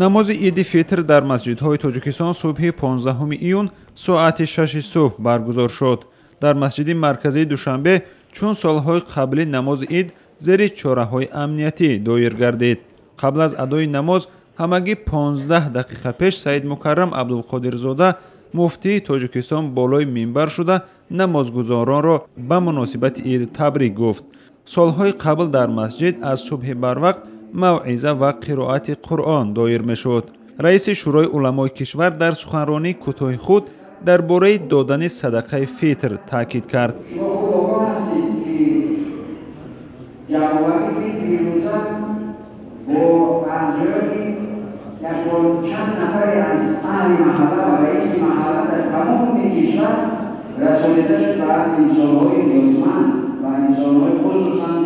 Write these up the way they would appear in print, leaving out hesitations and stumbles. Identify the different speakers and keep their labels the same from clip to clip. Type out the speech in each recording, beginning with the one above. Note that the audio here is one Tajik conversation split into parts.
Speaker 1: Намози Иди Фитр дар масҷидҳои Тоҷикистон субҳи 15 июн соати 6 субҳ баргузор шуд. Дар масҷиди марказии Душанбе чун солҳои қаблӣ намози ид зери чораҳои амниятӣ доир гардид. Қабл аз адои намоз ҳамагӣ 15 дақиқа пеш Саидмукаррам Абдулқодирзода, муфтии Тоҷикистон, болои минбар шуда намозгузоронро ба муносибати ид табрик гуфт. Солҳои қабл дар масҷид аз субҳи барвақт мавъиза ва қироати Қуръон доир мешуд. Раиси Шӯрои уламои кишвар дар суханронии кӯтоҳи худ дар бораи додани садақаи фитр таъкид кард.
Speaker 2: Шумо хуб огоҳ ҳастед, ки ҷамъоварии фитри рӯза бо аъзоёни чанд нафаре аз аҳли маҳалла ва раиси маҳалла дар тамоми кишвар расонида шуд ба инсонҳои ниёзманд ва инсонҳои, хусусан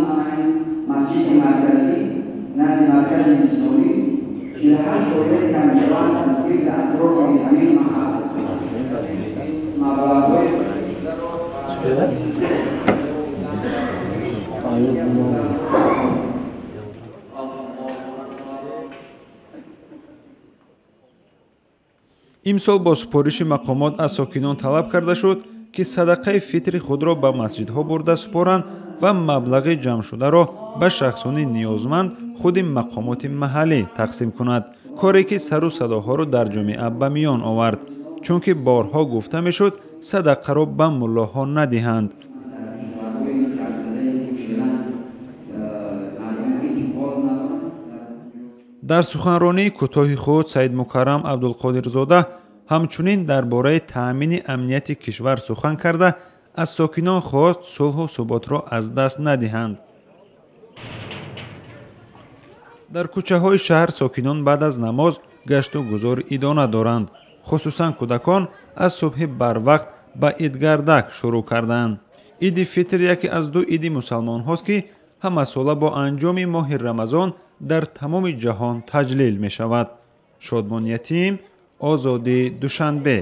Speaker 2: масҷиди марказӣ назди маркази исломӣ, 48 оилаи камбизоат аз гирди атрофи ҳамин маҳалла маблағҳои
Speaker 1: Имсол бо супориши мақомот аз сокинон талаб карда шуд, ки садақаи фитри худро ба масҷидҳо бурда супоранд ва маблағи ҷамъшударо ба шахсони ниёзманд худи мақомоти маҳаллӣ тақсим кунад, коре ки сару садоҳоро дар ҷомеа ба миён овард, чунки борҳо гуфта мешуд садақаро ба муллоҳо надиҳанд. Дар суханронии кӯтоҳи худ Саидмукаррам Абдулқодирзода ҳамчунин дар бораи таъмини амнияти кишвар сухан карда, аз сокинон хост сулҳу суботро аз даст надиҳанд. Дар кӯчаҳои шаҳр сокинон баъд аз намоз гашту гузори идона доранд. Хусусан кӯдакон аз субҳи барвақт ба идгардак шурӯъ карданд. Иди Фитр яке аз ду иди мусалмонҳост, ки ҳамасола бо анҷоми моҳи Рамазон дар тамоми ҷаҳон таҷлил мешавад. Шодмон Ятим, Озодӣ, Душанбе.